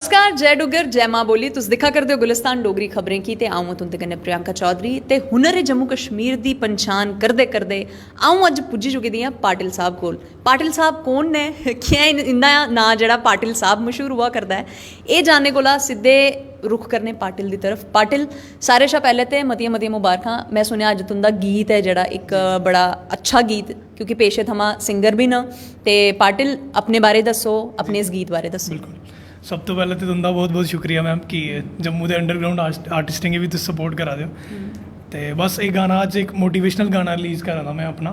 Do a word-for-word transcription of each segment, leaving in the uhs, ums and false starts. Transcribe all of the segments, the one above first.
नमस्कार, जय डुग्गर, जय मां बोली। तुस दिक्खा करदे ओ गुलिस्तान डोगरी खबरें की ते अ'ऊं आं तुं'दे कन्नै प्रियंका चौधरी। ते हुनर जम्मू कश्मीर दी पंछान करदे करदे अ'ऊं अज्ज पुज्जी चुकी दी आं पाटिल साहब कोल। पाटिल साहब कौन ने? कि'यां इन-, इं'दा नांऽ जेह्ड़ा पाटिल साहब मशहूर होआ करदा ऐ? एह् जानने कोला सिद्धे रुख करने पाटिल दी तरफ। पाटिल, सारे शा पैह्लें ते मतियां मतियां मुबारखां। में सुनेआ अज्ज तुं'दा गीत ऐ जेह्ड़ा इक बड़ा अच्छा गीत, क्योंकि पेशे थमां सिंगर बी न। ते पाटिल, अपने बारे दस्सो, अपने इस गीत बारे दस्सो। बिल्कुल। सब तो पैह्लें ते तुं'दा बहुत बहुत शुक्रिया मैम कि जम्मू दे अंडरग्राउंड आर्टिस्टें गी बी तुस सपोर्ट करा दे ओ। ते बस एह् गाना अज्ज इक मोटिवेशनल गाना रिलीज करा दा में अपना,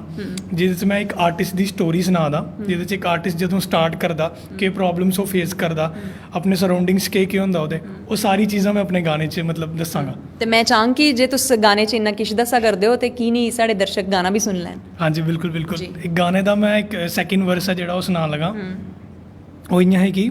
जेह्दे च में इक आर्टिस्ट दी स्टोरी सना दा, जेह्दे च इक आर्टिस्ट जदूं स्टार्ट करदा, केह् प्रॉब्लम्स ओह् फेस करदा, अपने सराउंडिंग्स केह् केह् होंदा ओह्दे, ओह् सारी चीज़ां में अपने गाने च मतलब दस्सांगा। ते में चाह्ङ कि जे तुस गाने च इन्ना किश दस्सा करदे ओ ते की निं साढ़े दर्शक गाना बी सुनी लैन। हाँ जी, बिल्कुल बिल्कुल। इक गाने दा में इक सैकिंड वर्स ऐ जेह्ड़ा ओह् सनान लगा। ओह् इ'यां है कि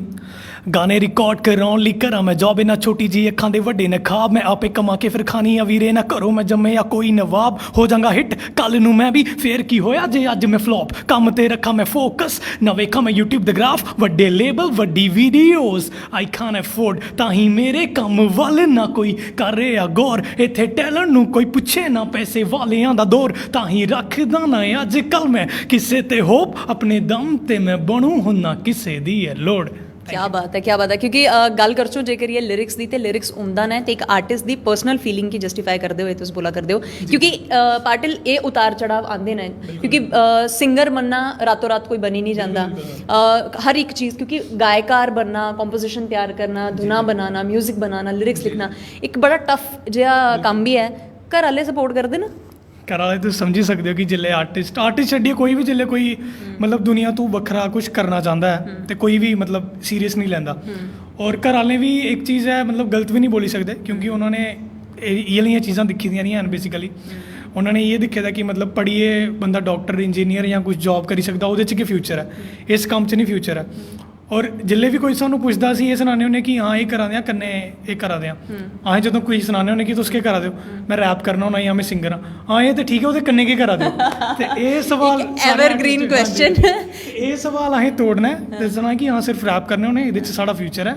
गाने रिकॉर्ड कराउन लेई करां में जॉब, इन्ना छोटी जी अक्खां दे वड्डे न खाब, में आपे कमा के फिर खानी आ वीरे ना घरों, में जम्मे आ कोई नवाब, हो जांगा हिट कल नू में भी, फेर की होया जे अज्ज में फ्लॉप, कम्म ते रखा में फोकस, ना वेखा में यूट्यूब दे ग्राफ, वड्डे लेबल वड्डी वीडियोस, आई कांट अफोर्ड, तां ही मेरे कम्म वल ना कोई कर रेहा गौर, इत्थे टैलेंट नू कोई पुच्छे ना पैसे वालेआं दा दौर, तां ही रखदा ना अज्ज कल में किसे ते होप, अपने दम ते में बनू हुन्ना किसे दी ऐ लोड़। क्या बात है, क्या बात है। क्योंकि अ, गल्ल करचो जेकर ये लिरिक्स दी, ते लिरिक्स उमदा न ते इक आर्टिस्ट दी पर्सनल फीलिंग गी जस्टिफाई करदे हुए तुस बोला करदे हो। क्योंकि अ, पाटिल, एह् उतार चढ़ाव आंदे न, क्योंकि सिंगर बनना रातों रात कोई बनी नहीं जाता। अ, हर एक चीज़, क्योंकि गायकार बनना, कॉम्पोजिशन तैयार करना, धुना बनाना, म्यूजिक बनाना, लिरिक्स लिखना इक बड़ा टफ जेहा कम्म बी ऐ। घर आह्ले सपोर्ट करदे न? घर आह्ले, तुस समझी सकदे ओ कि जिसलै आर्टिस्ट आर्टिस्ट छड्डियै कोई बी, जिसलै कोई मतलब दुनिया तू बक्खरा कुछ करना चांह्दा ऐ, ते कोई बी मतलब सीरियस निं लैंदा। और घर आह्लें बी इक चीज़ ऐ, मतलब गलत बी निं बोली सकदे, क्योंकि उ'नें इ'यै लेइयां चीज़ां दिक्खी दियां निं हैन बेसिकली। उ'नें इ'यै दिक्खे दा कि मतलब पढ़ियै बंदा डाक्टर, इंजीनियर जां कुछ जॉब करी सकदा, ओह्दे च गै फ्यूचर ऐ, इस कम्म च निं फ्यूचर ऐ। और जिसलै बी कोई सानूं पुछदा, अस एह् सनान्ने होन्ने कि हां, एह् करा दे आं, कन्नै एह् करा दे आं। असें जदूं कोई सनान्ने होन्ने कि तुस केह् करा दे ओ, में रैप करना होन्ना जां में सिंगर आं, हां, एह् ते ठीक ऐ, ओह्दे कन्नै केह् करा दे ओ? ते एह् सवाल सारे एवरग्रीन artist, क्वेश्चन। ते एह् सवाल असें तोड़ना ऐ, दस्सना कि हां, सिर्फ रैप करने होन्ने, एह्दे च साढ़ा फ्यूचर ऐ।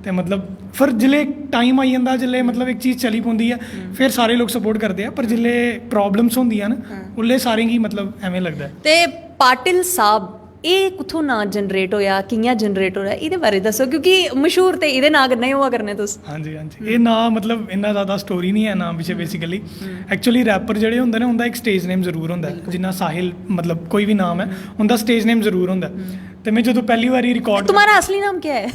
ते मतलब फिर जिसलै टाइम आई जंदा, जिसलै मतलब इक चीज़ चली पौंदी ऐ, फिर सारे लोक सपोर्ट करदे आ, पर जिसलै प्रॉब्लम्स होंदियां न, उसलै सारें गी मतलब एवें लगदा ऐ। ते पाटिल साहब, एह् कुत्थों नांऽ जनरेट होएआ, कि'यां जनरेट होएआ, एह्दे बारे दस्सो, क्योंकि मशहूर ते एह्दे नांऽ कन्नै गै होआ करने तुस। हाँ जी, हाँ जी। एह् नांऽ मतलब इन्ना ज़्यादा स्टोरी निं ऐ नांऽ पिच्छे। बेसिकली एक्चुअली रैपर जेह्ड़े होंदे न, उं'दा इक स्टेज नेम जरूर होंदा ऐ। जि'यां साहिल, मतलब कोई बी नाम ऐ, उं'दा स्टेज नेम जरूर होंदा ऐ। ते में जदूं पैह्ली बारी रिकॉर्ड तुम्हारा असली नाम क्या है?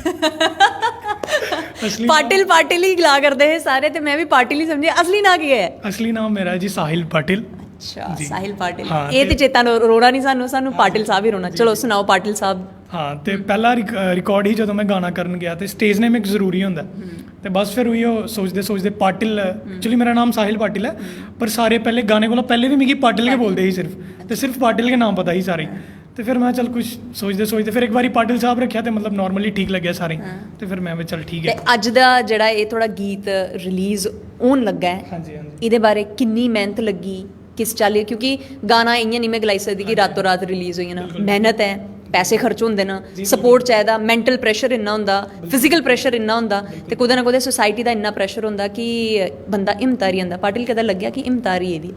असली पाटिल, पाटिल ही गला करदे हे सारे, ते में बी पाटिल ही समझी। असली नांऽ केह् ऐ? असली नाम मेरा ऐ जी साहिल पाटिल। अच्छा, जी। साहिल पाटिल। हाँ, एह् ते ते चेता रो-, रोड़ा नहीं सानू, सानू पाटिल साहब ही रोना। चलो, सुनाओ पाटिल साहब। हाँ, ते पैह्ला रिक-, रिकॉर्ड ही, जदों में गाना करन गेआ, ते स्टेज नेम इक जरूरी होंदा ऐ। ते बस फिर उयो सोचदे सोचदे पाटिल, एक्चुअली मेरा नाम साहिल पाटिल ऐ, पर सारे पैह्ले, गाने कोला पैह्ले बी मिगी पाटिल गै बोलदे ही सिर्फ, ते सिर्फ पाटिल गै नाम पता ही सारें गी। ते फिर में चल कुछ सोचदे सोचदे फिर इक बारी पाटिल साहब रक्खेआ, ते मतलब नार्मली ठीक लग्गेआ सारें गी। ते फिर में बी चल ठीक ते ऐ। अज्ज दा जेह्ड़ा एह् थुआढ़ा गीत रिलीज होन लग्गा ऐ, हाँ जी, हाँ जी। एह्दे बारे किन्नी मेहनत लग्गी, किस चाल्ली, क्योंकि गाना इ'यां निं में गलाई सकदी कि रातों रात रिलीज होई जाना। मेहनत ऐ, पैसे खर्च होंदे न, सपोर्ट चाहिदा, मैंटल प्रैशर इन्ना होंदा, फिजिकल प्रैशर इन्ना होंदा, ते कुतै ना कुतै सोसाइटी दा इन्ना प्रैशर होंदा कि बंदा हिम्मत हारी जंदा। पाटिल, कदें लग्गेआ कि हिम्मत हारी गेदी?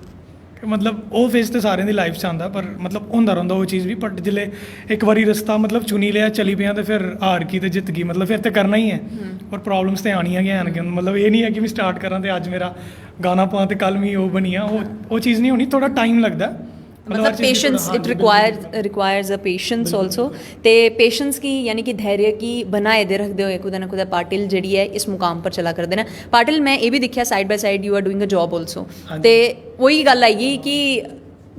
मतलब ओह् फेज ते सारें दी लाइफ च आंदा, पर मतलब होंदा रौंह्दा ओह् चीज़ बी। बट जिसलै इक बारी रस्ता मतलब चुनी लेआ, चली पेआ, ते फिर हार की ते जित्त की, मतलब फिर ते करना ही ऐ। और प्रॉब्लम्स ते आनियां गै हैन। मतलब एह् निं ऐ कि में स्टार्ट करां ते अज्ज मेरा गाना पां ते कल मिगी ओह् बनी जा, ओह् ओह् चीज़ निं होनी। थोह्ड़ा टाइम लगदा ऐ। मतलब patience, it requires requires a patience also. ते पेशेंस गी, यानी कि धैर्य गी बनाए दे रखदे होए कुतै ना कुतै पाटिल जेह्ड़ी ऐ इस मुकाम पर चला करदे न। पाटिल, में एह् बी दिक्खेआ, side by side you are doing a job also। ते ओही गल्ल आई गेई कि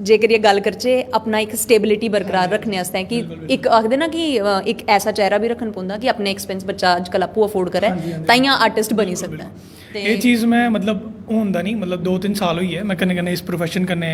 जेकर एह् गल्ल करचै, अपना इक स्टेबिलिटी बरकरार रक्खने आस्तै कि इक आखदे ना कि अ, इक ऐसा चेहरा बी रक्खना पौंदा कि अपने एक्सपेंस बच्चा अज्जकल आपूं अफोर्ड करै, ताइयां आर्टिस्ट बनी सकदा ऐ। ते एह् चीज़ में मतलब होंदा निं, मतलब दो तिन्न साल होई गे में कन्नै कन्नै इस प्रोफेशन कन्नै,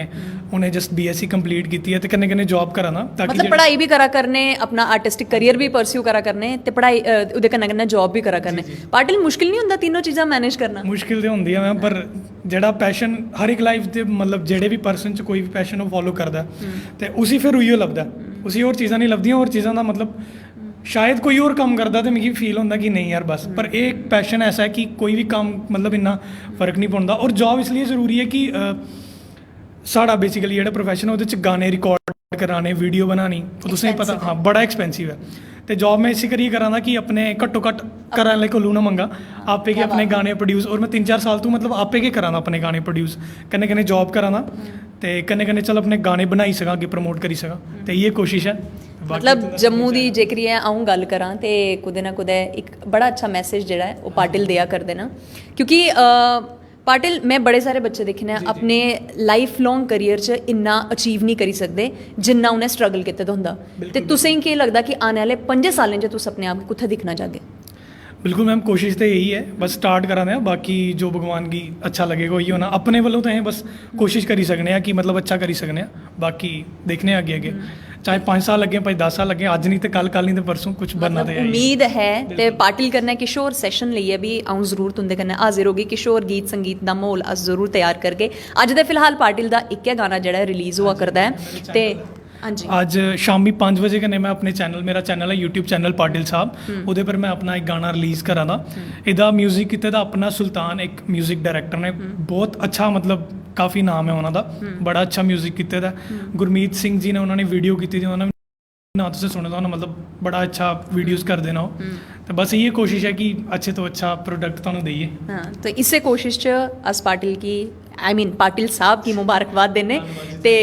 उ'नें जस्ट बीएससी कंप्लीट कीती ऐ ते कन्नै कन्नै जॉब करा ना, ताकि मतलब जेह्ड़ा पढ़ाई बी करा करने, अपना आर्टिस्टिक करियर बी परस्यू करा करने, ते पढ़ाई, अ, ओह्दे कन्नै कन्नै जॉब बी करा करने। पाटिल, मुश्किल निं होंदा तीनों चीज़ां मैनेज करना? मुश्किल ते होंदी ऐ मैम, पर जेह्ड़ा पैशन हर इक लाइफ दे, मतलब जेह्ड़े बी पर्सन च कोई बी पैशन ओह् फालो करदा ऐ, ते उसी फिर उइयो लभदा ऐ। उसी होर चीज़ां निं लभदियां, होर चीज़ां दा मतलब शायद कोई होर कम्म करदा ते मिगी फील होंदा कि नेईं यार बस, पर एह् पैशन ऐसा ऐ कि कोई बी कम्म मतलब इन्ना फर्क निं पौंदा। और जॉब इसलिए ज़रूरी ऐ कि अ, साढ़ा बेसिकली जेह्ड़ा प्रोफैशन ऐ ओह्दे च गाने रिकॉर्ड कराने, वीडियो बनानी, ओह् तुसें गी पता, हां, बड़ा एक्सपेंसिव ऐ। ते जॉब में इसी करियै करा दा कि अपने घट्टो घट्ट घरै आह्ले कोलू ना मंगा, आपे गै अपने गाने प्रोड्यूस। और में तिन्न चार साल तों मतलब आपे गै करा दा अपने गाने प्रोड्यूस, कन्नै कन्नै जॉब करा दा ते कन्नै कन्नै चल अपने गाने बनाई सकां, अग्गें प्रमोट करी सकां। ते इ'यै कोशिश ऐ। बाकी मतलब तुं'दा जम्मू दी जेकर ऐ अ'ऊं गल्ल करां ते कुतै ना कुतै इक बड़ा अच्छा मैसेज जेह्ड़ा ऐ ओह् पाटिल देआ करदे न, क्योंकि अ, पाटिल, में बड़े सारे बच्चे दिक्खे न अपने लाइफ लॉन्ग करियर च इन्ना अचीव नहीं करी सकदे जिन्ना उ'नें स्ट्रगल कीते दा होंदा। ते तुसें गी केह् लगदा कि आने आह्ले पंजें सालें च तुस अपने आप गी कुत्थै दिक्खना चाहगे? बिल्कुल मैम, कोशिश ते यही ऐ, बस स्टार्ट करा दे आं, बाकी जो भगवान गी अच्छा लगेगा उ'यै होना। अपने वल्लों ते असें बस कोशिश करी सकने आं कि मतलब अच्छा करी सकने आं, बाकी दिक्खने आं अग्गें अग्गें, चाहे पंज साल लग्गे, भाई दस साल लग्गे, अज्ज निं ते कल, कल निं ते परसों, कुछ बनना ते है ही। उम्मीद है ते पाटिल कन्नै किश होर सैशन लेइयै बी अ'ऊं जरूर तुं'दे कन्नै हाजिर होगी। किश होर गीत संगीत दा म्हौल अस जरूर त्यार करगे। अज्ज ते फिलहाल पाटिल दा इक्कै गाना जेह्ड़ा रिलीज होआ करदा ऐ ते हां जी। अज्ज शामी पंज बजे कन्नै में अपने चैनल, मेरा चैनल ऐ YouTube चैनल पाटिल साहब, ओह्दे पर में अपना इक गाना रिलीज करा दा। एह्दा म्यूजिक कीते दा अपना सुल्तान, इक म्यूजिक डायरैक्टर ने, बहुत अच्छा, मतलब काफी नाम ऐ उ'नां दा, बड़ा अच्छा म्यूजिक कीते दा ऐ। गुरमीत सिंह जी ने उ'नां ने वीडियो कीती दी, उ'नां दा नांऽ तुसें सुने दा होना, मतलब बड़ा अच्छा वीडियोस करदे न ओह्। ते बस इ'यै कोशिश ऐ कि अच्छे तो अच्छा प्रोडक्ट तुहानू देइये। हां, ते इस्सै कोशिश च अस पाटिल गी, आई मीन पाटिल साहब गी मुबारकबाद दिन्ने। ते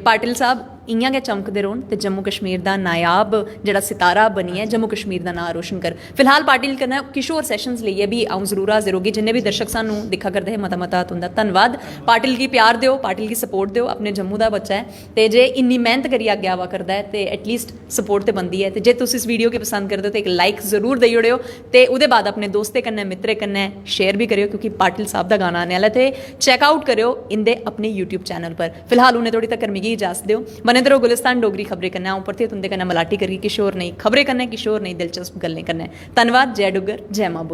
पाटिल साहब इ'यां गै चमकदे रौह्न ते जम्मू कश्मीर दा नायाब जेह्ड़ा सितारा बनियै जम्मू कश्मीर दा नांऽ रोशन कर। फिलहाल पाटिल कन्नै किश होर सैशंस लेइयै बी अ'ऊं जरूर हाजिर होगी। जिन्ने बी दर्शक सानू दिक्खा करदे हे, मता मता तुं'दा धन्नवाद। पाटिल गी प्यार देओ, पाटिल गी सपोर्ट देओ, अपने जम्मू दा बच्चा ऐ ते जे इन्नी मेह्नत करियै अग्गें आवा करदा ऐ ते एटलीस्ट सपोर्ट ते बनदी ऐ। ते जे तुस इस वीडियो गी पसंद करदे ओ ते इक लाइक जरूर देई ओड़ेओ ते ओह्दे बाद अपने दोस्तें कन्नै, मित्तरें कन्नै शेयर बी करेओ, क्योंकि पाटिल साहब दा गाना आने आह्ला ऐ। ते चैक आउट करेओ इं'दे अपने YouTube चैनल पर। फिलहाल उ'नें धोड़ी तक्कर मिगी इजाजत देओ। बने दे र'वो गुलिस्तान डोगरी खबरें कन्नै। अ'ऊं परतियै तुं'दे कन्नै मलाटी करगी किश होर नई खबरें कन्नै, किश होर नई दिलचस्प गल्लें कन्नै। धन्नवाद। जय डुग्गर, जय मां बोली।